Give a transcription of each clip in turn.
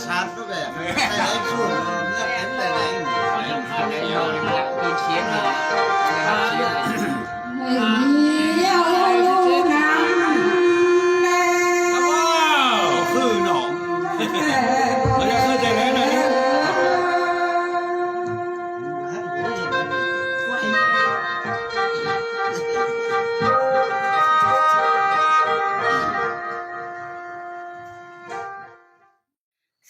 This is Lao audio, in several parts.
ຊາດແບບໃຫ້ໄດ້ສູນເລືອດເຕັມແຫຼງ ເອີ ຄືເນາະ ເອີ ຄືຈັ່ງໃດນະ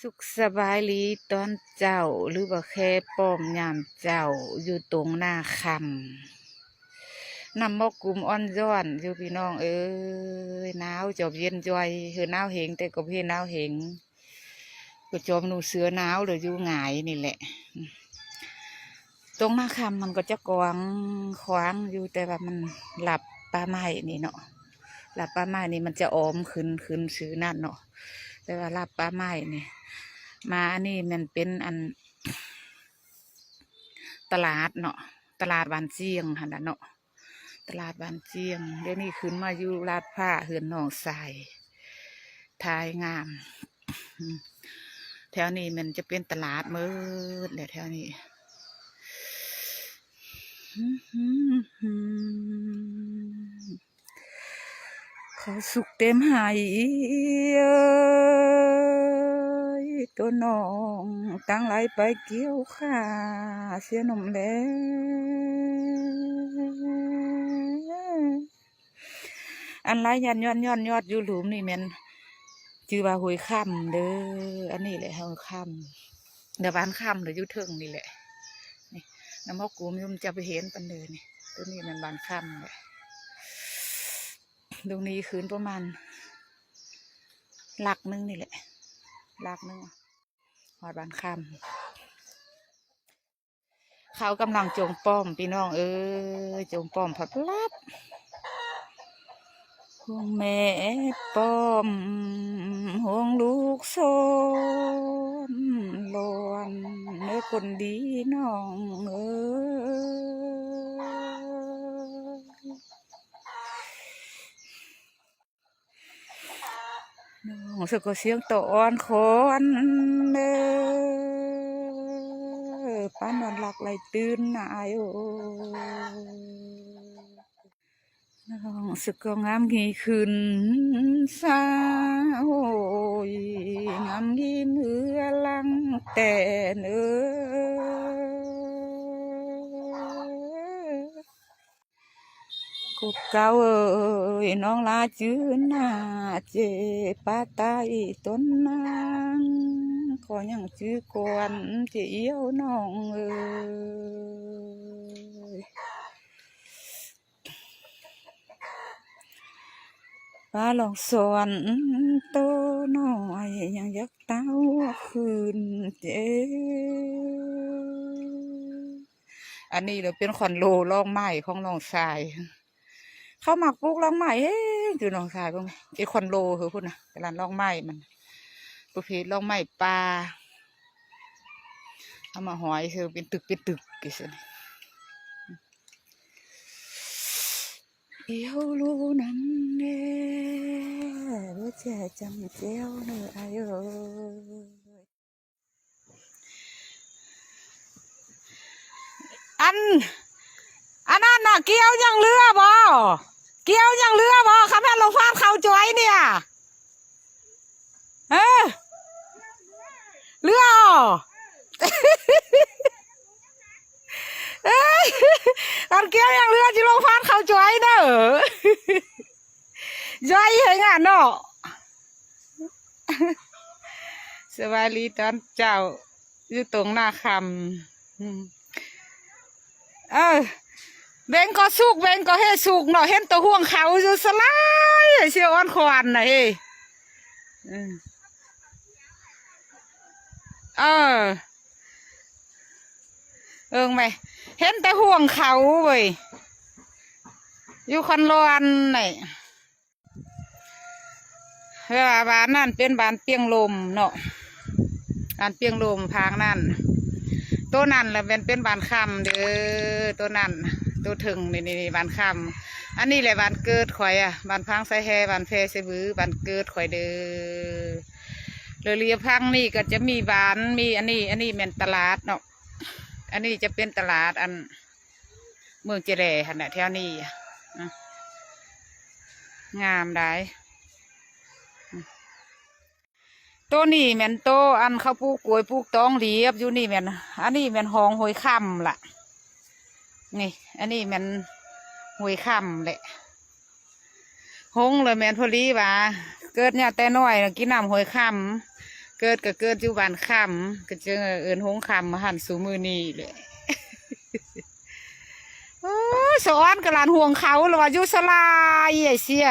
ສຸກສະບາຍດີຕອນເຊົ້າ ຫຼືວ່າແຄ່ປ້ອມຍາມເຊົ້າ ຢູ່ຕົງນາຄຳ ນ້ຳໝອກກຸມອ່ອນຍ້ອນຢູ່ພີ່ນ້ອງເອີຍ ໜາວຈອບເຢັນຈ່ອຍ ເຮີໜາວເຫງ ແຕ່ກໍບໍ່ເຫັນໜາວເຫງ ກໍຈອມນຸ່ງເສືອໜາວ ແລ້ວຢູ່ຫງາຍນີ້ແຫຼະ. ຕົງນາຄຳມັນກໍຈະກວ້າງຂວາງຢູ່ ແຕ່ວ່າມັນລັບປ່າໄມ້ນີ້ເນາະ ລັບປ່າໄມ້ນີ້ມັນຈະອ້ອມຂຶ້ນ ຂຶ້ນຊື່ນັ້ນເນາະ ແຕ່ວ່າລັບປ່າໄມ້ນີ້ ມາອັນນີ້ແມ່ນເປັນອັນ ຕະຫຼາດເນາະ ຕະຫຼາດບ້ານຈຽງຫັ້ນລະເນາະ ຕະຫຼາດບ້ານຈຽງ. ດຽວນີ້ຂຶ້ນມາຢູ່ລາດພ້າວ ເຮືອນນ້ອງຊາຍ ຖ່າຍງາມ. ແຖວນີ້ແມ່ນຈະເປັນຕະຫຼາດໝົດແຫຼະ ແຖວນີ້ ເຂົ້າສຸກເຕັມໄຮ່ເອີຍ ໂຕນ້ອງຕັ້ງໄລ່ໄປກ່ຽວຂ້າເສຍໜຸ່ມແລ້ວ. ອັນລາຍຍອດໆໆໆຢູ່ລຸ່ມນີ້ແມ່ນ ຈື່ວ່າຫ້ວຍຄຳເດີ ອັນນີ້ແຫຼະຫ້ວຍຄຳ ດາວບ້ານຄຳເດີ ຢູ່ເທິງນີ້ແຫຼະ ນີ້ ນ້ຳໝອກກຸມຢູ່ ມັນຈະໄປເຫັນປານເດີນີ້ ໂຕນີ້ແມ່ນບ້ານຄຳແຫຼະ ຕົງນີ້ຂຶ້ນປະມານຫຼັກໜຶ່ງນີ້ແຫຼະ ຫຼັກໜຶ່ງ ຮອດບ້ານຄຳ. ເຂົາກຳລັງຈົ່ງປ້ອມ ພີ່ນ້ອງເອີຍ ຈົ່ງປ້ອມພັດລັບ ຫ່ວງແມ່ປ້ອມ ຫ່ວງລູກສອນຫຼອນ ເອີ ຄົນດີນ້ອງເອີຍ. ນ້ອງສະກໍສຽງຕະອອນຄອນເດີ ປານນອນຫຼັບໄຫຼຕື່ນນາອ້າຍເອີຍ ນ້ອງສະກໍງາມງີຂຶ້ນສາໂອຍ ງາມງີເມືອຫຼັງແຕ່ນເອີຍ. ກົບເກົ່າເອີຍ ນ້ອງລາຈື່ໜ້າເຈ ປາຕາອີຕົນນາງ ກໍຍັງຈື່ກ່ອນເຈ ອຽວນ້ອງເອີຍ ປາລອງສອນໂຕນ້ອຍ ຍັງຢາກເຕົ້າຄືນເຈ. ອັນນີ້ລະເປັນຄອນໂລລອງໄມ້ຂອງນ້ອງຊາຍ ເຂົາມັກປູກລອງໄມ້ເຮງຢູ່ນ້ອງຊາຍ ເບິ່ງເອ ຄອນໂລເຮີພຸ້ນນະ ເປັນລານລອງໄມ້ມັນ ປະເພດລອງໄມ້ປ່າ ເອົາມາຫ້ອຍເຊີເປັນຕຶກເປັນຕຶກຈັ່ງຊີ້ ອຽວລູນຳແດ່ ບໍ່ແຈຈຳແຈ່ວເນີອ້າຍເອີຍ. ອັນ ອັນນັ້ນນະ ກ່ຽວຍັງເຫຼືອບໍ່? ກ່ຽວຍັງເຫຼືອບໍ່? ຄຳແມ່ນລົງຟາດເຂົ້າຈອຍເນຍ ເອີ ເຫຼືອບໍ່? ເອີຍ ອັນກ່ຽວຍັງເຫຼືອ ຊິລົງຟາດເຂົ້າຈອຍເດີ ຈອຍເຮັດຫຍັງເນາະ. ສະບາຍດີຕອນເຊົ້າ ຢູ່ຕົງນາຄຳ ເອີ ເບັງກໍສຸກ ເບັງກໍເຮສຸກເນາະ ເຫັນແຕ່ຫ່ວງເຂົາຢູ່ສະຫຼາຍ ເສຍອ່ອນຂວັນນະເຮ ເອີ ເອີ ເບິ່ງແມະ ເຫັນແຕ່ຫ່ວງເຂົາເວີຍ ຢູ່ຄອນລວນນີ້. ເອີ ບ້ານນັ້ນເປັນບ້ານປຽງລົມເນາະ ບ້ານປຽງລົມພາງນັ້ນ ໂຕນັ້ນລະແມ່ນເປັນບ້ານຄຳເດີ ໂຕນັ້ນ ໂຕເທິງນີ້ ນີ້ ນີ້ບ້ານຄຳ ອັນນີ້ແຫຼະບ້ານເກີດຂ້ອຍ ບ້ານພາງໄຊແຮ ບ້ານແພໄຊບື ບ້ານເກີດຂ້ອຍເດີ. ແລ້ວລຽບທາງນີ້ກໍຈະມີບ້ານ ມີອັນນີ້ ອັນນີ້ແມ່ນຕະຫຼາດເນາະ ອັນນີ້ຈະເປັນຕະຫຼາດອັນເມືອງຈະແລຫັ້ນແຫຼະ ແຖວນີ້ ອາ ງາມຫຼາຍ. ໂຕນີ້ແມ່ນໂຕອັນເຂົາປູກກ້ວຍປູກຕອງລຽບຢູ່ນີ້ແມ່ນ ອັນນີ້ແມ່ນຮ່ອງຫ້ວຍຄຳລະ ນີ້ ອັນນີ້ແມ່ນຫ້ວຍຄຳແຫຼະ ຫົງລະແມ່ນພໍດີວ່າ ເກີດຍາແຕ່ນ້ອຍກິນນ້ຳຫ້ວຍຄຳ ເກີດກໍເກີດຢູ່ບ້ານຄຳ ກໍຈຶ່ງເອີ້ນຫົງຄຳ ມາຫັ້ນສູ່ມື້ນີ້ແຫຼະ. ໂອ້ຍ ສະອອນກະຫຼານຫ່ວງເຂົາລະວ່າຢູ່ສະຫຼາຍ ອ້າຍເສຍ.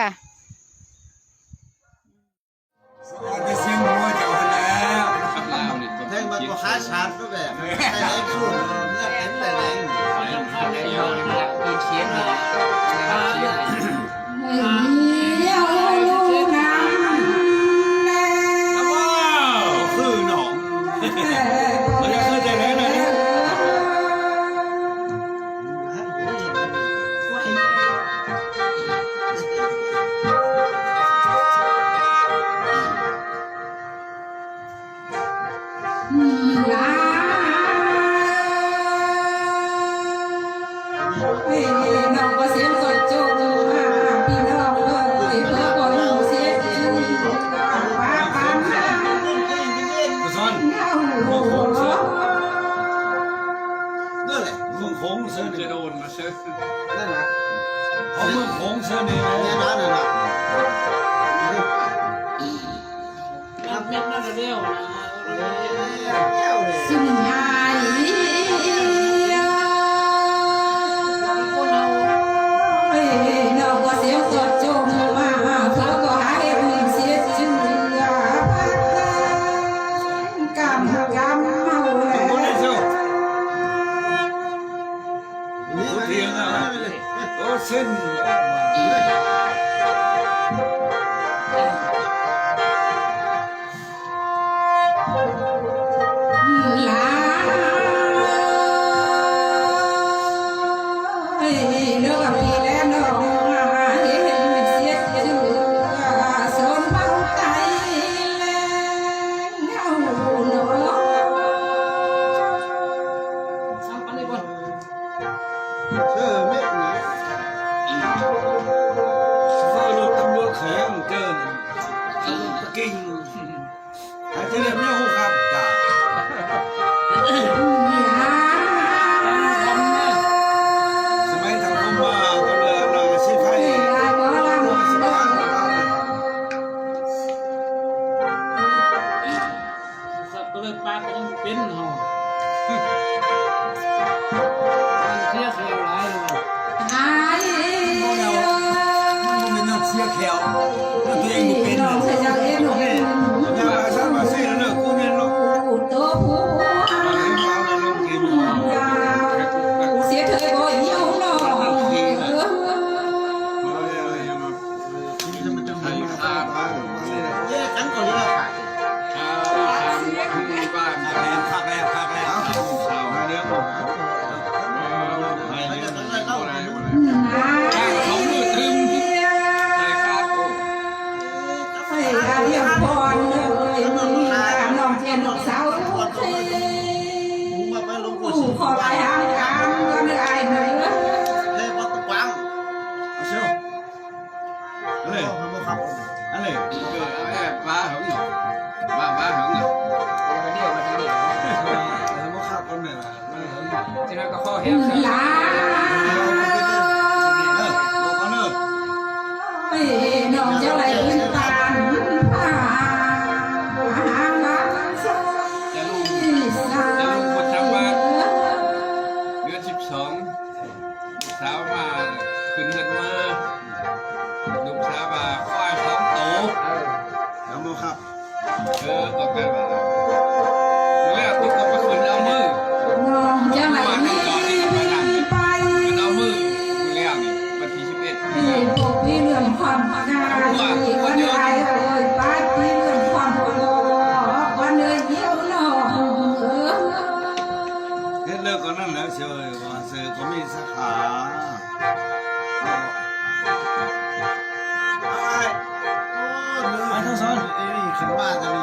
ແທງມັນບໍ່ຄາສານກໍແບບ ໃຫ້ໄດ້ຜູ້ເມືອເຕັມໄດ້ແລງ ຄືເນາະ ມັນຈະຄືແຕ່ໃດນະ. ນັ້ນແຫຼະ ເມືອງໂຂງເຊີນ ນັ້ນນະ ຂອງເມືອງໂຂງເຊີນນີ້ແຫຼະ ແມ່ນນັ້ນນະ ເຮັດແມ່ນນັ້ນແລ້ວນະ ເອີ ເອີ ເອີ ກຳ ກຳເຮົາແຫຼະ ບໍ່ໄດ້ເຈົ້າ ບໍ່ຖຽງນະ ໂອ້ ເສັ້ນ ເຊີເມັດນີ້ ເຊີລົດຕຳຫຼວດແຂວງເຈີນ ເຊີລົດຕະກິງ ໃຫ້ຈະເລີນແນວຮູ້ຄຳກາ ສະໄໝທາງຄົມມາກໍເລີຍນາຊິໄຟ ສັບປະເລີປາກກໍຍັງເປັນເຮົາ ມັນເສຍແຂວຫຼາຍເນາະ ອາຍ ມັນບໍ່ແມ່ນຍ້ອນເສຍແຂວ ມັນຕົວເອງບໍ່ເປັນ ຢ່າວ່າຊັ້ນວ່າຊີ້ເລີກ ກູແມ່ນເນາະ ໂຕຜູ້ຫາ ເສຍເທີຍບໍ່ຫິວເນາະ ເອີ. ອັນນີ້ ອັນນີ້ ປາຫຶງ ປາ ປາຫຶງ ເອີ ບໍ່ຄັບກັນແມ່ນວ່າ ມັນຫຶງ ຈະນັ້ນກໍຂໍແຮງ ຫຼາ ເອີ ເອີ ນ້ອງເຈົ້າໄດ້ກິນປານ ຈະລົງ ຈະລົງບົດທຳມະ ເດືອນສິບສອງ ລູກສາວມາ ຂຶ້ນເຮືອນມາ ລູກສາວວ່າຄວາຍສອງໂຕ ເອີ ນຳບໍ່ຄັບ ເອີ ກໍແປວ່າ ແລ້ວຕິດກໍໄປຂຶ້ນເອົາມື້ ນ້ອງຈະໄດ້ໄປ ຂຶ້ນເອົາມື້ ມື້ແລ້ວນີ້ ວັນທີສິບເອັດ ບໍ່ມີເລື່ອງຄວາມງາມ ວັນເອີຍ ປາດມີເລື່ອງຄວາມໂກ ວັນເອີຍ ຫິວນ້ອງເອີຍ ເຮັດແລ້ວກໍນັ້ນແຫຼະ ເຊີ ເອີ ກໍມີສາຂາ ເອົາໄປ ໂອ້ ມາທັງສອງ ນີ້ ຂຶ້ນມາກໍມີ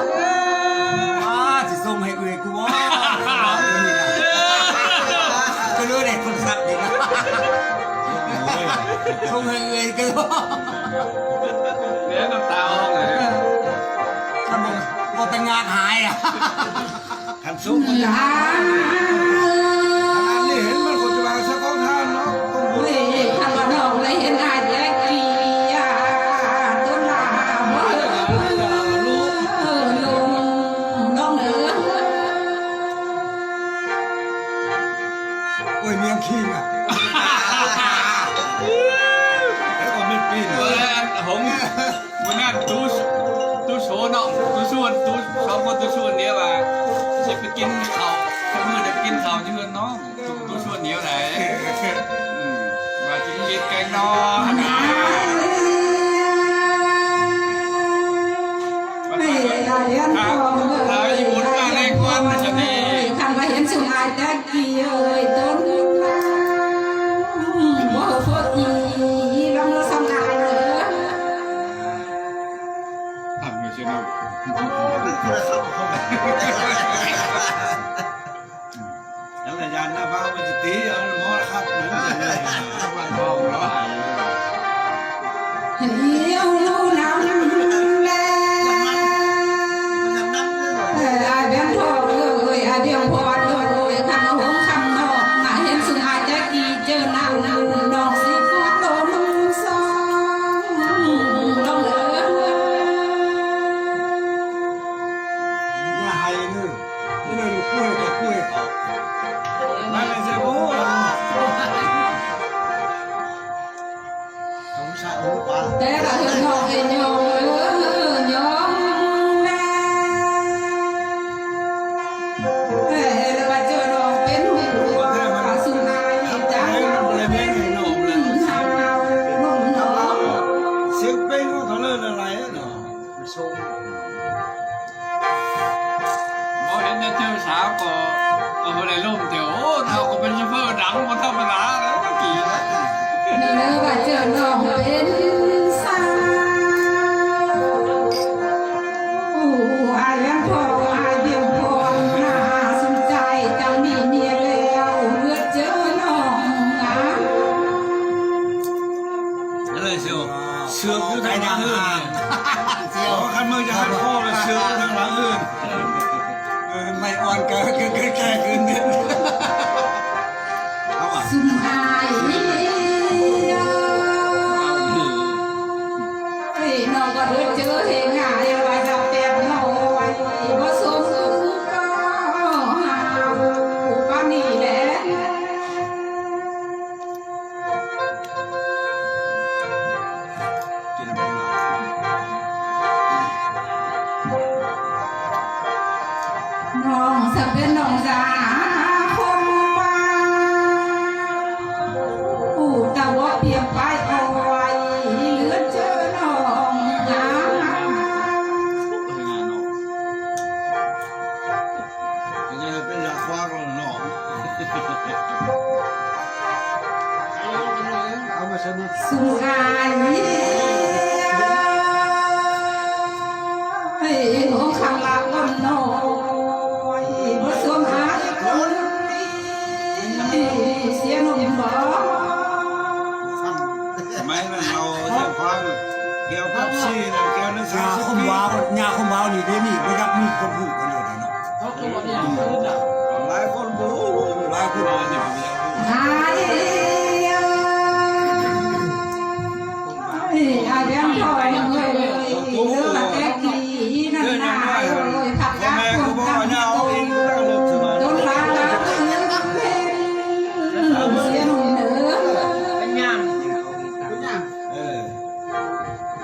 ແລ້ວນ້ຳຕາອອກເລີຍ ຄັນບໍ່ ບໍ່ແຕ່ງງານຫາຍອະ ຄັນສຸກມັນຈະຫາຍ ຂະໜາດນີ້ເຫັນມັນກໍຈະວ່າສະກອງທານເນາະ ໂອ້ຍ ຄັນວ່ານ້ອງໄດ້ເຫັນອ້າຍແຈກກີ້ ຕົນລາບໍ່ເອີ ລົງ ນ້ອງເອີຍ. ໂອ້ຍ ມຽງຄີງອະ ແລ້ວກໍມີປີ້ນ ເອີ ອັນຫົງ ມື້ນັ້ນຕູ້ ຕູ້ໂຊເນາະ ຕູ້ຊວນ ຕູ້ ສອງຄົນຕູ້ຊວນເນຍວ່າ ຊິໄປກິນເຂົ້າ ມື້ໄດ້ກິນເຂົ້າຢູ່ເຮືອນນ້ອງ ຕູ້ຊວນເນຍໃດ ອືມ ວ່າຊິກິນແກງໜໍ່ ເອີ ເອີ ເອີ ຄັນວ່າເຫັນຊຸມອ້າຍແຈກກີ້ເອີຍ ຕົນນາງບໍ່ພໍອີລຳລະສຳອາຍເອີຍ ທຳຢູ່ຊິເນາະ ນັ້ນລະຢ້ານນະ ວ່າມັນຊິຕີເອົາໝໍລະຄັບ ມັນຈະໄດ້ ມັນເວົ້າເນາະ ເອີ ເອີ ອ້າຍແບງທອງເອີຍ ອ້າຍແບງພອນເອີຍ ຄັນຫົງຄຳນ້ອງ ມາເຫັນຊຸມອ້າຍແຈກກີ້ເຈີນາງ ນ້ອງຊິຂໍໂດນສອງ ນ້ອງເອີຍ ຢ່າໄຫ້ເດີ ເດີ ປ່ວຍກໍປ່ວຍເຂົາ ມາເລີຍເຊໂບ ສົງສານໂອປາ ແຕ່ລະເທື່ອນ້ອງເອີຍ ຍອມ ຍອມແລ້ວ ເອີ ແລ້ວວ່າເຈີນ້ອງເປັນຫູ ວ່າສຸນາຍຈັງ ສຽງເປັງຂອງເຂົາເລີຍລະໄຫຼເນາະ ມັນຊົງ. ບໍ່ເຫັນໄດ້ເຈີສາວກໍ ກໍບໍ່ໄດ້ລົມແຕ່ ໂອ້ ເຮົາກໍເປັນໂຊເຟີດັງບໍ່ທຳມະດາເດ້ ເມື່ອກີ້ນະ ເດີວ່າເຈີນ້ອງເປັນສາວ ອາຍແວນທອງ ອາຍວຽງພອນ ໜ້າສົນໃຈ ເຈົ້າມີເມຍແລ້ວ ເລືອກເຈີນ້ອງງາມ ນັ້ນແຫຼະ ເຊວ ເຊວຢູ່ທາງຫຼັງເຮືອນ ເຊວ ຄັນເບິ່ງຈາກຄັນຄໍແລ້ວເຊວຢູ່ທາງຫຼັງເຮືອນ ເອີ ໄມ້ອ່ອນກໍ ກໍ ກໍແກ່ຂຶ້ນ ເອົາວ່າ ຊຸມອ້າຍເອີຍ ນ້ອງກໍເດີເຈີເຮງາຍວ່າຈະແປບນ້ອຍ ບໍ່ສົມກໍຫາປານນີ້ແຫຼະ. ນ້ອງສະເປັນນ້ອງສາຄົນບ້າ ຜູ້ຕາບໍ່ປຽບປາຍເອົາໄວ້ ເຫຼືອເຈີນ້ອງຫາ ອັນນີ້ເປັນຢາຄວາກແລ້ວເນາະ ເອົາມາໃສ່ມື ສຸງອາຍ ໂອ້ ຄຳວ່າຄົນນ້ອຍ ບໍ່ສົມອາຍຄົນດີ ເສຍໜຸ່ມບໍ່ ສະໄໝນັ້ນເຮົາຈະຟັງ ແກ້ວເປັບຊີນັ້ນແກ້ວໜຶ່ງ ຍາ ສາມສິບ ຄົນ ປີ ວ້າວ ຍາຄົນວ້າວນີ້ ດຽວນີ້ບໍ່ຢາກມີຄົນຮູ້ກັນເລີຍເນາະ ເຂົາກໍບໍ່ໄດ້ ຫຼາຍຄົນບໍ່ຮູ້ ຫຼາຍຄົນບໍ່ຮູ້ ອາຍ ອາຍແບງທອງເອີຍ ເອີ ແຕ່ກີ້ນັ້ນນາເອີຍ ພັກກາດຄົນກຳຕົນ ຕົນລາລາເອີຍ ກຳເພັນ ເສຍໜຸ່ມເອີຍ ເປັນຫຍັງ ເອີ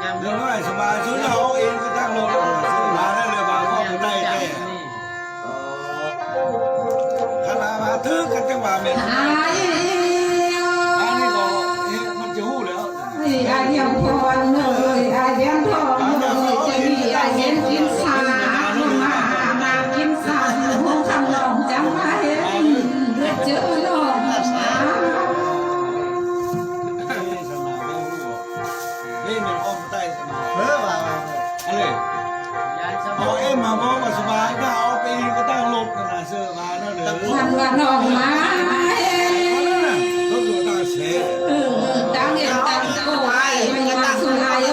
ຢ່າງນ້ອຍສະບາຍສຸດ ເຮົາເອງກໍຕັ້ງລົດ ມາໄດ້ເລີຍວ່າເວົ້າໄດ້ແທ້ ເອີ ຄັນວ່າມາຖືກກໍຈັ່ງວ່າແມ່ນ ອັນນີ້ກໍ ເອີ ມັນຈະຮູ້ແລ້ວ ອາຍວຽງພອນເອີຍ ອາຍວຽງພອນເອີຍ ຈະມີອາຍເຫັນກິນຊາ ມາ ມາກິນຊາ ຫົວຄຳນ້ອງຈັ່ງມາເຫັນ ເລືອດເຈີນ້ອງມາ ນີ້ແມ່ນອ້ອມໃຕ້ ເອີ ວ່າ ອັນນີ້ ເອົາເອັມມາບອກວ່າສະບາຍ ກໍເອົາໄປອີກກໍຕັ້ງລົດນັ້ນນະ ເຊີມານັ້ນເດີ ຄັນວ່ານ້ອງມາເຫັນ ລົດຢູ່ຕ່າງແສນ ເອີ ຕ່າງເຮັດຕ່າງໂກ ໄປວ່າສຸນອາຍ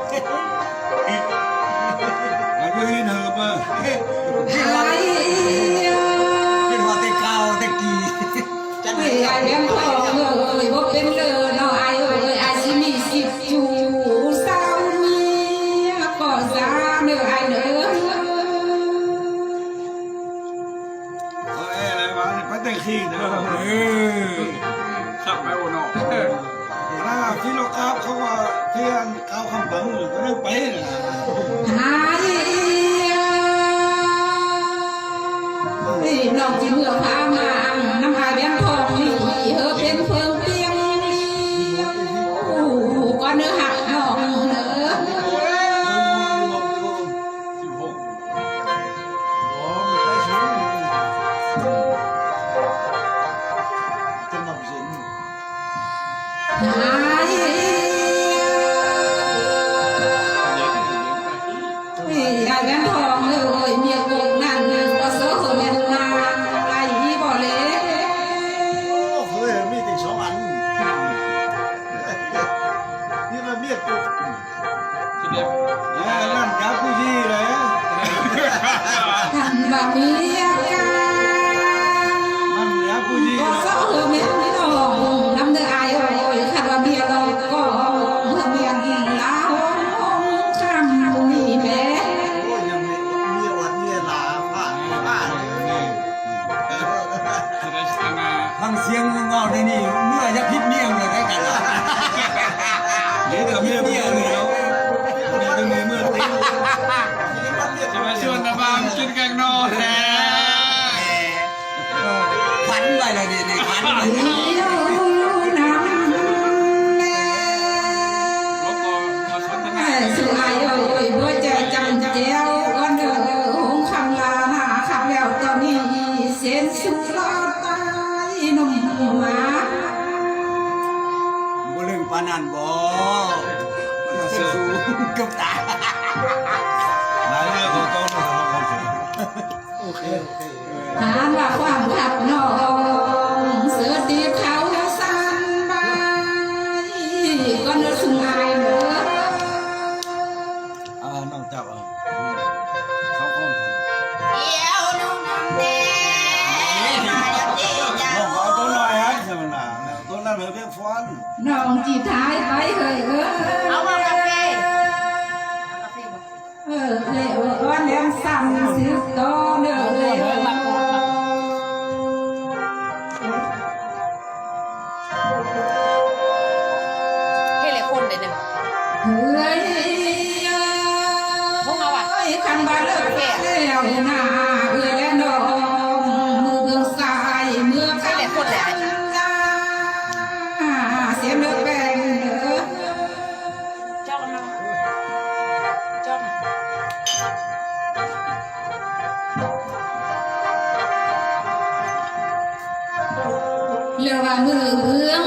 ອາຍຸເຫັນເຫີເບິ່ງ ຄິດຮອດແຕ່ເກົ່າແຕ່ກີ້ ເອີຍ ອ້າຍແບມທອງເອີຍ ບໍ່ເປັນເລີເນາະອ້າຍເອີຍ ອ້າຍຊິມີສິດຢູ່ສາວເມຍກໍສາເດີອ້າຍເດີ. ເອີ ໄປແຕ່ຂີ້ເດີ ເອີ ຄັກໄປບໍ່ເນາະ ລາວທີ່ລາວກັບເຂົາວ່າ ທີ່ອັນ ກ່າວຄຳບາງມື້ກໍຍັງໄປນະ ຫາອີ່ ນ້ອງຊິເມືອພາມານຳອ້າຍແບງທອງນີ້ ເຮີເປັນເພິ່ງປ່ຽງນີ້ ຜູ້ກ່ອນເດີຮັກນ້ອງເດີ. ອ້າຍແວ່ນທອງເອີຍ ເມຍກົກນັ້ນບໍ່ເຊີເຂົາແມ່ນນາງໄອ້ບໍ່ເລ. ໂອ້ ເຄີຍມີແຕ່ສອງອັນ ມີແຕ່ເມຍກົກ. ເອີ ນັ້ນຈາກູຊີເດ້ ທ່ານວ່າເມຍກາງ ນັ້ນຈາກູຊີ ບໍ່ຊອກເຮີແມ່ນນ້ອງນຳເດີອ້າຍເອີຍ ຄັນວ່າເມຍຫຼອກກໍເຮີແມ່ນລາວຄຳນີ້ແຫຼະ. ໂອ້ຍ ຍັງມີເມຍອອດເມຍຫຼາ ພາດ ພາດ ເອີ ຟັງສຽງເວົ້າໃນນີ້ ເມື່ອຢາກຜິດເມຍເລີຍໄດ້ກັນລະ ເດ ເມຍເມຍເລີຍ ເມຍເມຍເມຍ ຈະມາຊວນຕາບາງກິນແກງໜໍ່ແທ້ ເອີ ຝັນໄປແລ້ວນີ້ ຝັນໄປແລ້ວ ສຸອ້າຍເອີຍ ຫົວໃຈຈຳແຈວກ່ອນເດີ ຫົງຄຳລານາຄັກແລ້ວຕອນນີ້ ເສັ້ນສຸລາຕາຍໜຸ່ມໝາ ບໍ່ເລິງປານນັ້ນບໍ່ ມັນເປັນສູງເກືອບຕາຍ ຫຼາຍເລື່ອງຂອງຕົນ ໂອເຄ ໂອເຄ ຫານວ່າຄວາມຮັກນ້ອງ ເສີດດີເຂົາສັນບາຍ ກ່ອນເດີຊຸມອ້າຍເດີ. ອ່າ ນ້ອງຈັບເອົາ ສອງຄົນ ດຽວໜຶ່ງແດ່ ນ້ອງກໍເອົາຕົວນ້ອຍຫັ້ນ ຕົວນັ້ນໃຫ້ເພງຟ້ອນ ນ້ອງຊິຖ່າຍໄປເຮີ ເອົາມາກາເຟ ເອີ ເອີ ເອີ ແຫຼມຊຳສືບຕໍ່ເດີ ເຮັດໃຫ້ຄົນໄດ້ເດີ ເຮີຍ ພວກເຮົາວ່າ ຄັນວ່າເລີກແລ້ວນາ ເອື້ອຍແລະນ້ອງ ມືເບື້ອງຊ້າຍເມືອຄຳລາ ສຽງເດີແປ້ງເດີ. ຈອກນຳ ຈອກ ເຫຼືອວ່າມືເບື້ອງ